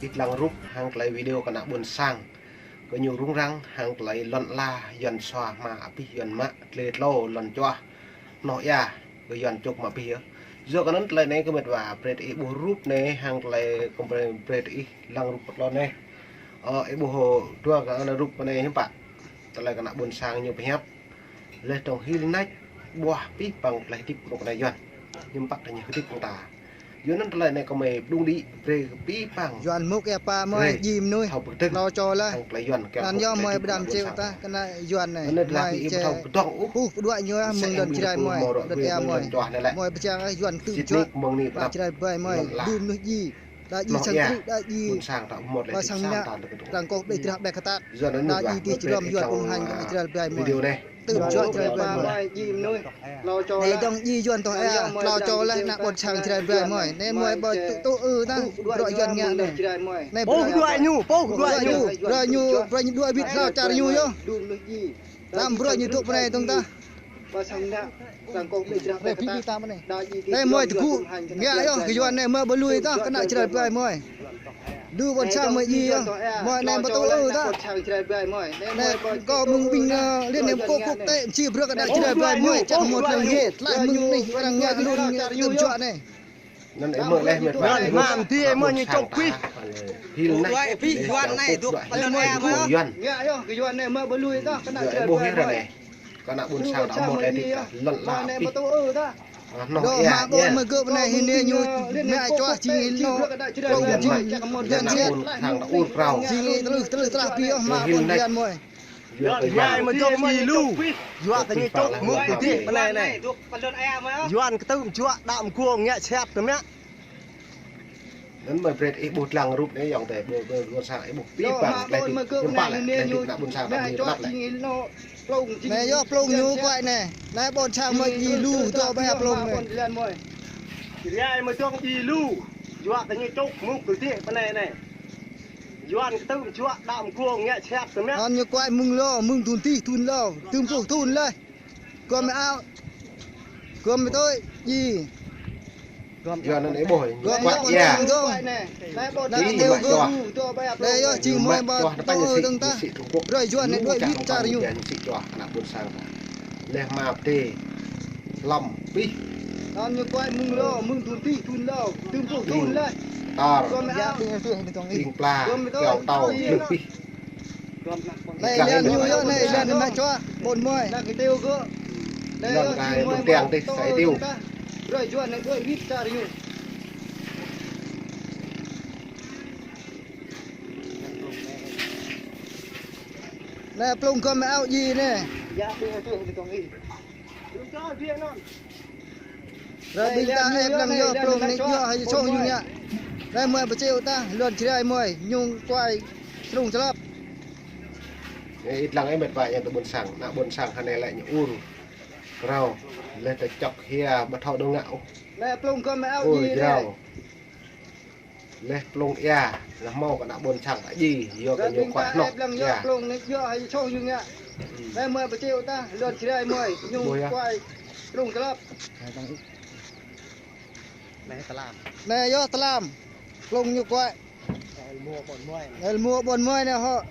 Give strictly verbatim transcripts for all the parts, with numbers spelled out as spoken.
Ih dlăng rup hăng klei video kơ ană ƀuôn sang. Kơ ñu rŭng răng hăng klei lăn ala Yuăn sua hma abih Yuăn mă tlê tlô lăn čuah. Noh ia kơ Yuăn čŭk mă abih yơh. Yua kơ anăn klei anei kơ mĭt wa brei ih ƀuh rup anei hăng klei kơ brei ih dlăng rup kơ tlô anei. Ơ, ih ƀuh dua kơ anăn rup anei hiưm pă. Klei kơ ană ƀuôn sang ñu pơhiăp. Leh dŏng hil nač ƀuah pih păng klei hdĭp knŭk kna Yuăn. Hiưm pă kơ ñu hdĭp kơ ta. Yua anăn klei anei kơ mei pđung đĭ brei pih păng. Yuăn mŭk ia pa mei dji mnuih. Thâo pơkdơ̆ng. Tlâo čô leh. Hăng klei Yuăn kơ anăn yơh mei pơdam čeu ta kơ ană Yuăn anei. Anăn mei ih ƀu thâo kdŏng ôh. Puh pơđuaĭ ñu mơ̆ng lăn Jrai mei. Đơ̆t ia mei. Mei pơčang Yuăn ktư̆ juă. Jrai bai mei. Dŭm mnuih dji. Đa dji sang krư̆, đa dji. Ƀuôn sang ta mâo leh sang mă. Răng koh ƀlĕ drah ƀlĕ kơtat. Đa dji ti črăm Yuăn ƀuôn hanh dŏng Jrai bai mei. Tư̆ juă Jrai bai mei. Anei dŏng dji Yuăn tŏ ia, tlâo čô leh ană ƀuôn sang Jrai bai mei. Anei mei ƀu tŭ tŭ ư ta, bruă Yuăn ngă anei. Anei bruă ñu, bruă ñu, bruă ñu, bruă ñu dua wĭt tlâo čar ñu yơh. Tlam bruă ñu dôk pơ anei dơ̆ng ta. Anei mei tơgŭ ngă yơh, kơ Yuăn anei mei ƀu lui ta, kơ ană Jrai bai mei. Dŭm ƀuôn sang mei dji yơh, mei anei ƀu tŭ ư ta. Anei kâo mơ̆ng ƀing, ơ, Liên Hiệp Quốc, quốc tế, msĕ bruă kơ ană Jrai bai mei, čăk mâo tlang hĕ, tlaih mơ̆ng anei, arăng ngă lu ñu tư̆ juă anei. Anăn ih mơ̆ leh mĭt wa. Anăn hma mdê mơ̆ ñu čŏk pih. Hil nač. Pih Yuăn anei dôk pơ lăn ia mei. Yuăn. Ngă yơh kơ Yuăn anei mei ƀu lui ta kơ ană Jrai bai mei. Kơ ană ƀuôn sang ta mâo leh ti ta lăn ala pih. Noh ia hma ƀuôn mei gơ̆ anei hĭn ñu mă čuah jing ih lŏ. Yuăn mă. Kơ ană ƀuôn sang ta ur krao. Jing ih tlưh tlưh tlah pih yơh hma ƀuôn Yuăn mei. Yuăn Jrai mei dôk dji lu. Yuăn kơ ñu čŏk mŭk ti pơ anei anei. Yuăn ktư̆ juă đăm guông ngă siap tơ mă. Anăn mei brei ih ƀuh dlăng rup anei yŏng tê, ƀuôn, ƀuôn, ƀuôn sang ih ƀuh pih păng klei hdĭp, hiưm pă leh klei hdĭp ană ƀuôn sang ta mâo leh. Anei yơh plông ñu kuai anei. Anei ƀuôn sang mei dji lu, dôk ƀai plông anei. Jrai mei dŏng dji lu. Yuăn kơ ñu čŏk mŭk ti pơ anei anei. Yuăn ktư̆ juă đăm guông ngă siap tơ mă. Anăn ñu kuai mơ̆ng lŏ, mơ̆ng thŭn tih thŭn lŏ, tơm pluh thŭn leh. Gŏm mei ao. Gŏm mei tui, dji. Yua anăn ih ƀuh, gŏm mei kuat ia. Dơ̆ng. Anăn ih ƀuh gơ̆. Anei yơh jing mei ƀuôn čuah tơ dơ̆ng ta. Bruă Yuăn anei dua wĭt čar ñu. Anăn ƀuôn sang ta. Leh hma pdê. Hlăm pih. Anăn ñu kuai mơ̆ng lŏ, mơ̆ng thŭn tih thŭn lŏ, tơm pluh thŭn leh. Tar. Gŏm mei ao. Ƀing pla, kyâo tâo, hlăm pih. Anei lăn ñu yơh, anei lăn mă čuah, ƀuôn mei. Anăn kơ tiâo gơ̆. Anei lăn yơh, kơ jing mei ƀuôn tiang ƀuôn tih, tơ sai tiâo. Dơ̆ng ta. Bruă Yuăn anei dua wĭt čar ñu. Anei plông gŏm mei ao dji anei. Ră ƀing ta ĕp lăng yơh plông anei yơh hei soh ñu ngă. Anei mei pơčêu ta, Yuăn Jrai mei, ñu kuai črŭng člăp. Ih dlăng ih mĭt wa yơh tơ ƀuôn sang, ană ƀuôn sang hơnei lĕ ñu ur. Krao, leh tơ čŏk hia ƀu thâo dôk ngă ôh. Anei plông gŏm mei ao dji anei. Leh plông ia, leh mâo kơ ană ƀuôn sang ta dji, yua kơ ñu kuai hnŏk ia. Plông anei yơh hei soh ñu ngă. Anei mei pơčêu ta, Yuăn Jrai mei, ñu kuai črŭng člăp. Anei yơh tlam. Plông ñu kuai. Anei mâo ƀuôn mei anei hŏ.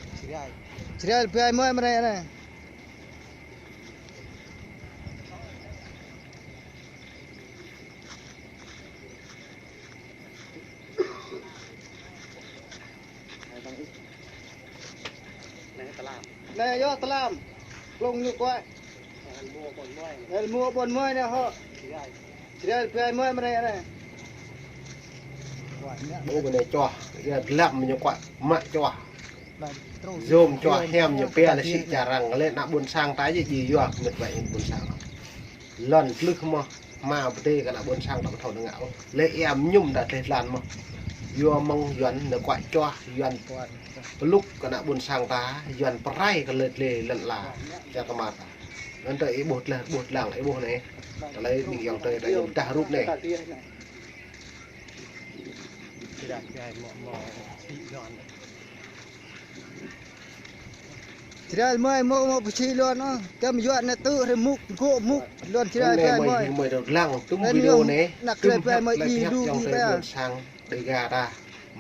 Jrai bai mei mrei anei. Anei yơh tlam. Plông ñu kuai. Anei mâo ƀuôn mei anei hŏ. Jrai bai mei mrei anei. Ƀuh anei čuah, ia dlăm ñu kuai mă čuah. Yôm čuah hiam ñu pia leh si čarăng leh ană ƀuôn sang ta yơh dji yua kơ mĭt wa ƀuôn sang. Lăn tlưh mơh, hma pdê kơ ană ƀuôn sang ta ƀu thâo dôk ngă ôh. Leh ia mñum ta tleh lăn mơh. Yua mơ̆ng Yuăn ñu kuai čuah, Yuăn plŭk kơ ană ƀuôn sang ta, Yuăn prai kơ leh tleh lăn ala čar kmar ta. Anăn ta ih ƀuh tleh, ƀuh dlăng, ih ƀuh anei. Tơlơi ƀing yŏng tơ ta ñu dah rup anei. Jrai mei mâo, mâo pơčĭ Yuăn ôh. Kăm Yuăn anei tŭ hriê mŭk, gŏ mŭk, Yuăn Jrai bai mei. Anei mei dlăng tŭm video anei. Ană Jrai bai mei dji lu dji ƀai. Ƀuôn sang Đêga ta.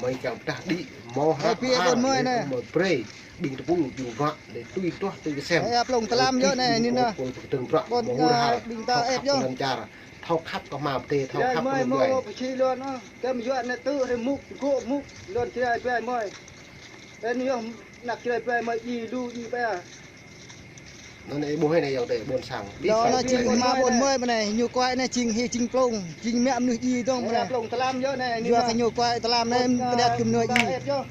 Mơi kiăng pơdah đĭ, mâo hră pi ƀuôn mơi anei. Mơi brei, ƀing tơpul, ƀing gŏ, leh tui tuah, tui ksem. Ê, plông tlam yơh anei, anei nă. Pul pơkdơ̆ng bruă, ƀuôn mâo hur har. Ƀing ta ĕp yơh. Lăn čar, thâo khăp kơ hma pơtê, thâo khăp kơ mơi, mơi. Pơčhi luăn, ơ, kem yuă anei tơ, rê mŭk, gŏ mŭk, luăn Jrai ƀai mơi. Ê, anei yơh, anak Jrai ƀai mơi, djiê lu, djiê ƀai. Anăn ih ƀuh anei ayŏng adei ƀuôn sang. Dŏ anăn jing hma ƀuôn mơi mơ̆ anei, ñu kuai anei jing hĕ jing plông, jing mă mnuih djiê dơ̆ng mơ̆ anei. Plông tlam yơh anei, yua kơ ñu kuai tlam anei, kơnat kơ mnuih djiê.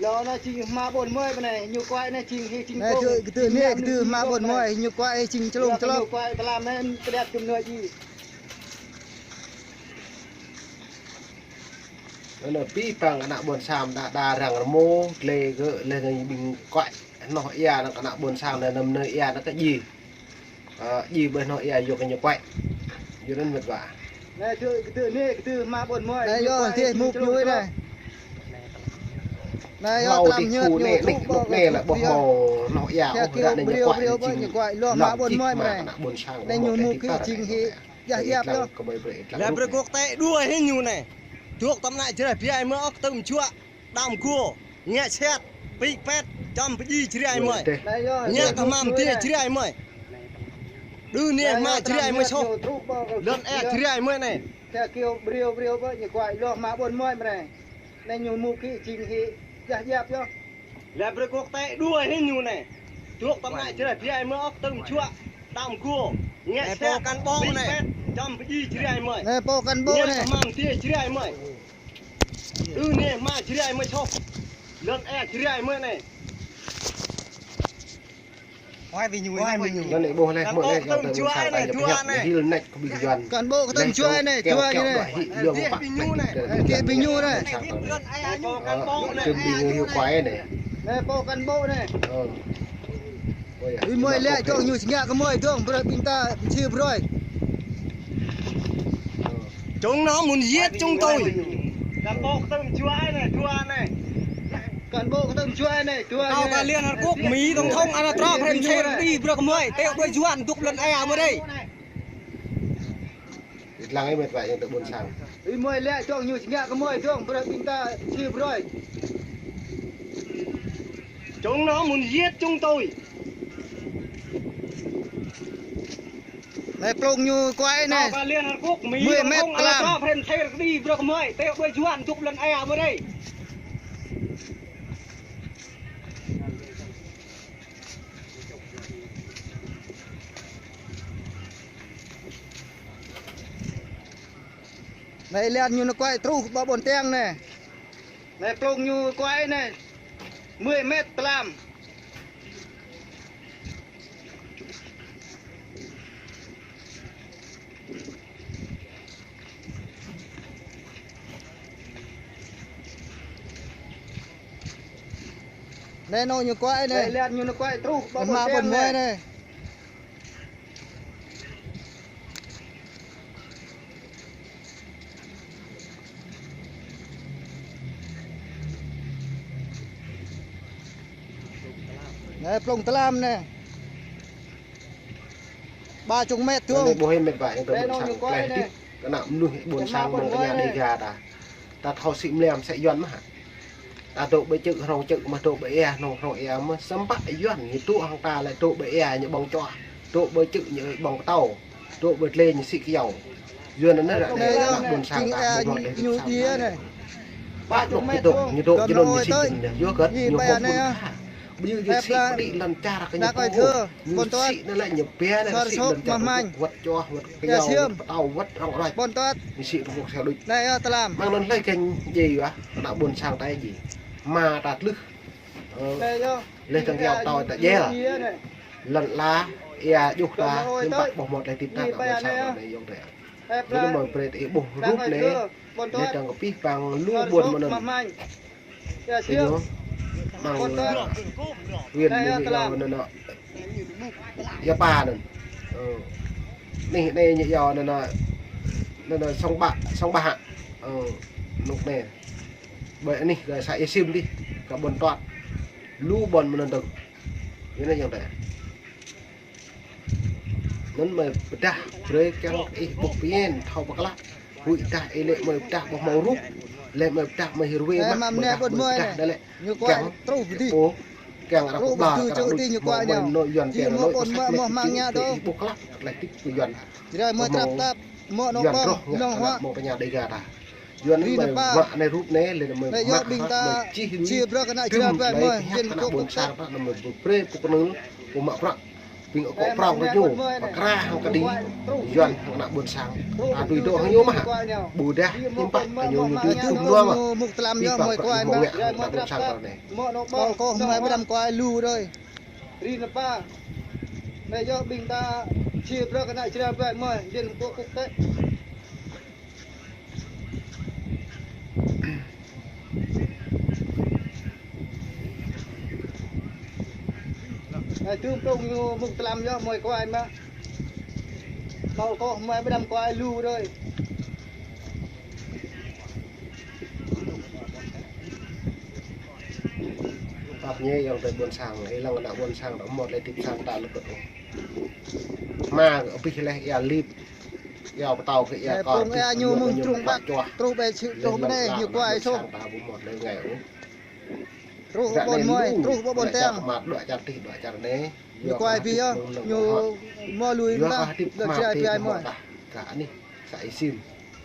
Lŏ anei jing hma ƀuôn mơi mơ̆ anei, ñu kuai anei jing hĕ jing plông. Anei tơ kdơ̆ anei kdơ̆ hma ƀuôn mơi, ñu kuai hĕ jing člông člŏk. Ñu kuai tlam anei, kơnat kơ mnuih djiê. Anăn pih păng anak ƀuôn sang đa, đa răng rmô, tlei gơ̆ leh anăn ƀing kuai. Hnoh ia anăn anak ƀuôn sang anăn mnơ̆ ia anăn kơ djiê. Ơ, djiê ƀơi hnoh ia yua kơ ñu kuai. Yua anăn mĭt wa. Anei tơ kdơ̆ anei kdơ̆ hma ƀuôn mơi. Anei yơh, tih mŭk ñu anei. Anei yơh, tlam ñu anei, anei, anei lĕ ƀuh mâo hnoh ia, ôh, ră anei ñu kuai, ñu kuai, lŏ hma ƀuôn mơi mơ̆ anei. Anei ñu mŭk kơ jing hĕ. Yah yap yơh. Leh brei kơ kơ tĕ đuĕ hĕ ñu anei. Dôk tăm anei Jrai ƀai mơi ôh tơm juă. Đăm gô, ngă siat, pĭ pet, čăm pơdjai Jrai mơi. Ngă kơ hma mdê Jrai mơi. Đơ anei hma Jrai mơi soh. Lăn êa Jrai mơi anei. Kơ kiêu brêu brêu ƀơ ñu kuai lŏ hma ƀuôn mơi mơ̆ anei. Anei ñu mŭk kơ jing hĕ yah yap yơh. Leh brei kơ kơ tĕ đuĕ hĕ ñu anei. Dôk tăm anei Jrai ƀai mơi ôh tơm juă. Đăm gô, ngă siat, pĭ pet, čăm pơdjai Jrai mơi. Anei pô kăn ƀô̆ anei. Ngă kơ hma mdê Jrai mơi. Đơ anei hma Jrai mơi soh. Lăn êa Jrai mơi anei. Ôi, vì ñu, ôi, vì ñu. Anăn ih ƀuh leh, mơ̆ leh, kơ tơm juă anei, dua anei. Hil nĕk kơ ƀing Yuăn. Kăn ƀô̆ kơ tơm juă anei, dua anei. Kơ ƀing ñu anei. Kơ ƀing ñu anei. Kơ ƀing ñu hiu kuai anei. Anei pô kăn ƀô̆ anei. Ơ. Ui mơi lĕ čŏng ñu si ngă kơ mơi dơ̆ng, brei ƀing ta si brei. Chúng nó muốn giết chúng tôi. Cán bộ kơ tơm juă anei, dua anei. Cán bộ kơ tơm juă anei, dua anei. Tao ka Liên Hợp Quốc, Mỹ tổng thống, ana trok rem ser đi brei kơ mơi, teo brei Yuăn dôk lăn êa mơi dih. Ih lăng ih mĭt wa ayŏng adei ƀuôn sang. Ih mơi lĕ čŏng ñu si ngă kơ mơi dơ̆ng, brei ƀing ta si brei. Chúng nó muốn giết chúng tôi. Anei plông ñu kuai anei. Tao ka Liên Hợp Quốc, Mỹ tổng thống, ana trok rem ser đi brei kơ mơi, teo brei Yuăn dôk lăn êa mơi dih. Anei lăn ñu anei kuai truh ƀă ƀuôn tiăng anei. Anei plông ñu kuai anei. Mười mét tlam. Anei anôk ñu kuai anei. Anei lăn ñu anei kuai truh ƀă ƀuôn tiăng anei. Anei plông tlam anei. Ba chục mét dơ̆ng. Anei ƀuh hĕ mĭt wa, anei ñu kuai anei. Kơ ană mnuih ƀuôn sang mơ̆ng kơ ñu Dega ta. Ta thâo sĭ mliăm sĭ Yuăn mơh hă. Ta dôk ƀơi čư̆ hrŏng čư̆ mơh, dôk ƀơi êa hrŏng hrŏng êa mơh, săm pă Yuăn ñu tŭ hŏng ta lĕ dôk ƀơi êa ñu ƀơ̆ng čoh, dôk ƀơi čư̆ ñu ƀơ̆ng pơtâo, dôk ƀơi tlei ñu sĭ kyâo. Yuăn anăn ră anei ană ƀuôn sang ta ƀuh leh ñu dôk ñu dôk jơnum ñu sĭ jơnum yua kơ ñu hŏng ƀuôn ta. Ƀiădah ñu sĭ kđi lăn čar kơ ñu pô. Ñu sĭ anăn lĕ ñu pia anăn sĭ lăn čar wăt čoh, wăt kyâo, wăt pơtâo, wăt rŏng rŏč. Ñu sĭ rơmuk sa đuč. Mơ̆ng anăn leh kơ djiê yua, ană ƀuôn sang ta djiê. Hma ta tlưh. Ơ, leh tơ̆ng kyâo pơtâo ta djiê. Lăn ala, êa juh ta, hiư̆m pă ƀuh mâo leh tĭp ta ană ƀuôn sang ta anei ayŏng adei. Ñu mơ̆ brei ta ih ƀuh rup anei, leh tơ̆ng kơ pih păng lu ƀuôn mơ̆ng anăn. Ơ, ñu, mơ̆ng huyện ñu yua anăn nă. Yapa anăn. Ơ. Anei, anei ñu yua anăn nă. Anăn nă Sông Ba, Sông Ba hă. Ơ, anôk anei. Ƀơi anih kơ xã Ia Sim dih, kơ ƀuôn Tuăt. Lu ƀuôn mnăn dơ̆ng. Yua anăn ayŏng adei. Anăn mơi pơdah brei kiăng ih ƀuh pien thâo pơklah. Huĭdah ih lĕ mơi pơdah ƀuh mâo rup. Lĕ mơi pơdah mơi hruê mă, mơi pơdah mơi pơdah đa lĕ. Ñu kuai truh dih. Ơ, kiăng arăng pơdah, arăng lui mâo mơi nô Yuăn kiăng nô ih ƀuh klah. Ih ƀuh klah, klei hdĭp kơ Yuăn. Jrai mơi trăp tăp, mâo nô Yuăn roh ngă, mâo tơña Đêga ta. Yuăn mơi mă anei rup anei, leh anăn mơi mă ƀing ta mơi čih lui, čiê bră kơ ană Jrai ƀai mơi, jên kơ ƀuôn sang ta, anăn mơi brei pô knưl, pô mă prăk. Ƀing akŏ prŏng kơ ñu, pơkra hŏng kđi, Yuăn hŏng ană ƀuôn sang. Ta tui dôk hŏng ñu mơh. Ƀudah, hiư̆m pă, kơ ñu ñu tui tum nua mơh. Mŭk tlam ñu mơi kuai mă. Ană ƀuôn sang ta anei. Mâo nô ƀơ̆ng, kơ mơi ƀrăm kuai lu rồi. Ri napa. Anei yơh ƀing ta čiê bră kơ ană Jrai ƀai mơi, jên kơ quốc tế. Ơ, tŭm tŭm ñu mŭk tlam yơh mơi kuai mă. Mâo kơ mơi ƀrăm kuai lu rồi. Pap ñe ayŏng adei ƀuôn sang, ih lăng ană ƀuôn sang, đăm mâo lĕ hdĭp sang ta lĕ kơ. Mă abih leh ia lip. Ia pơtâo kơ ia kơ. Ơ, pung ia ñu mơ̆ng Trung Bắc, truh ƀai čhư̆, truh mnei, ñu kuai soh. Sang ta ƀu mâo lĕ ngai ôh. Truh ƀuôn mơi, truh ƀuôn tiang. Mă dua čar tih, dua čar anei. Ñu kuai bi yơh, ñu mâo lui mă, lŏ Jrai ƀai mơi. Kơ anih, sa isim.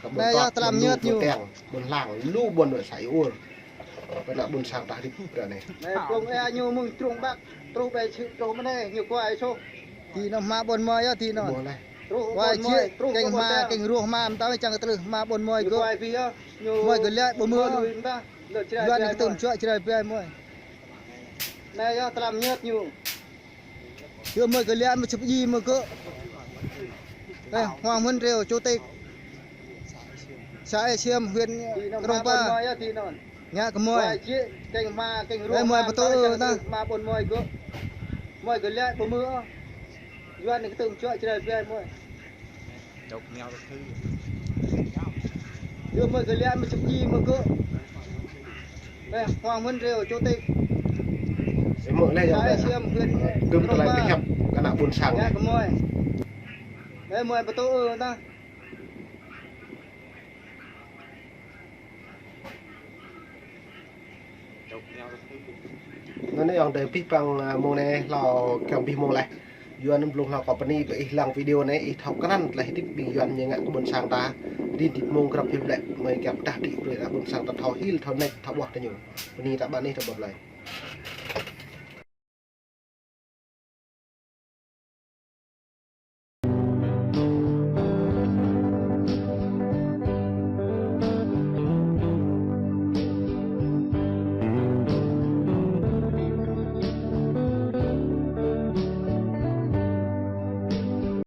Anei yơh tlam ñiăt ñu. Ƀuôn hlang, lu ƀuôn sa iur. Pơ ană ƀuôn sang ta hdĭp bră anei. Anei pung ia ñu mơ̆ng Trung Bắc, truh ƀai čhư̆, truh mnei, ñu kuai soh. Ti anăn mă ƀuôn mơi yơh, ti anăn. Kuai čiê, kênh mă, kênh ruah mă, mtao čang kơ trưh mă ƀuôn mơi gơ̆. Mơi gơ̆ lĕ ƀu mơ̆. Yuăn kơ tŭm čuă Jrai ƀai mơi. Anei yơh tlam ñiăt ñu. Yơh mơi gơ̆ lĕ mơi čŭp dji mơi gơ̆. Ơ, Hoàng Minh Triều, chủ tịch xã Ê Xiêm, huyện Krông Pa. Ngă kơ mơi. Ơ, mơi pơtô ơ ta. Mơi gơ̆ lĕ ƀu mơ̆. Yuăn kơ tŭm čuă Jrai ƀai mơi. Yơh mơi gơ̆ lĕ mơi čŭp dji mơi gơ̆. Ơ, Hoàng Minh Triều, chủ tịch xã Ê Xiêm, huyện Krông Pa. Ngă kơ mơi. Ơ, mơi pơtô ơ ta. Anăn ayŏng adei pih păng, ơ, mông anei hlâo kiăng pih mông leh. Yua anăn blŭng hlâo kơ pni ƀơ ih lăng video anei ih thâo krăn tlei hdĭp ƀing Yuăn ñu ngă kơ ƀuôn sang ta. Ri hdĭp mông grăp hĭm lĕ mơi kiăng pơdah đĭ brei ană ƀuôn sang ta thâo hil, thâo nĕč, thâo ƀuah tơ ñu. Pni ta ƀăn ih ta ƀuh lei.